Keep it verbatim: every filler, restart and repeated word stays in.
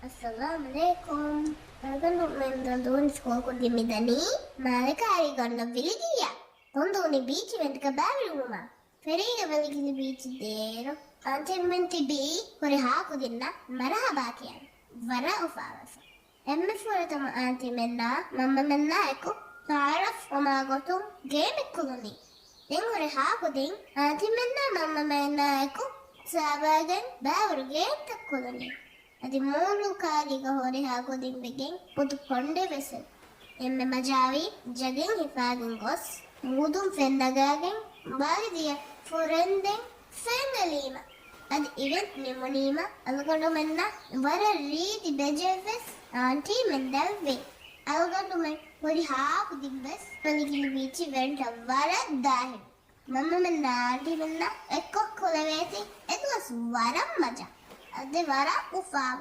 އައްސަލާމު ޢަލައިކުމް. އަޅުގަނޑުމެން ދުވަންދޫނި ސްކޫލް ކުދިން މިދަނީ މާލެ ކާރީގަނޑަށް ވިލިގިއްޔާ ދުވަންދޫނި ބީޗް އިވެންޓްގަ ބައިވެރިވުމަށް. ފެރީގަ ވިލިގިލި ބީޗް ދޭއިރު، އާންޓީމެން ތިބީ ހުރިހާ ކުދިންނަށް މަރުޙަބާ ކިޔަން. ވަރަށް އުފާވެފަ. އެންމެ ފުރަތަމަ އާންޓީމެންނާ މަންމަމެންނާ އެކު ތަޢާރަފް ވުމާ ގޮތުން ގޭމެއް ކުޅުނީ. ދެން ހުރިހާ ކުދިން އާންޓީމެންނާ މަންމަމެންނާ އެކު ސާވާގެން ބައިވަރު ގޭމްތައް ކުޅުނީ. އަދި މޫނު ކާރީގަ ހުރިހާ ކުދިން ވެގެން ބުދު ކޮނޑެއް ވެސް. އެންމެ މަޖާވީ ޖަގައިން ހިފާގެން ގޮސް މޫދުން ފެން ނަގާގެން ވަރިދިޔަ ފުރެންދެން ފެން އެޅީމަ. އަދި އިވެންޓް ނިމުނީމަ އަޅުގަނޑުމެންނަށް ވަރަށް ރީތި ބެޖެއްވެސް އާންޓީމެން ދެއްވި. އަޅުގަނޑުމެން ހުރިހާ ކުދިން ވެސް ވިލިގިލި ބީޗް އިވެންޓަށް ވަރަށް ދާހިތް. މަންމަމެންނާ އާންޓީމެންނާ އެއްކޮށް ކުޅެވޭތީ އެ ދުވަސް ވަރަށް މަޖާ. އަދި ވަރަށް އުފާވެ.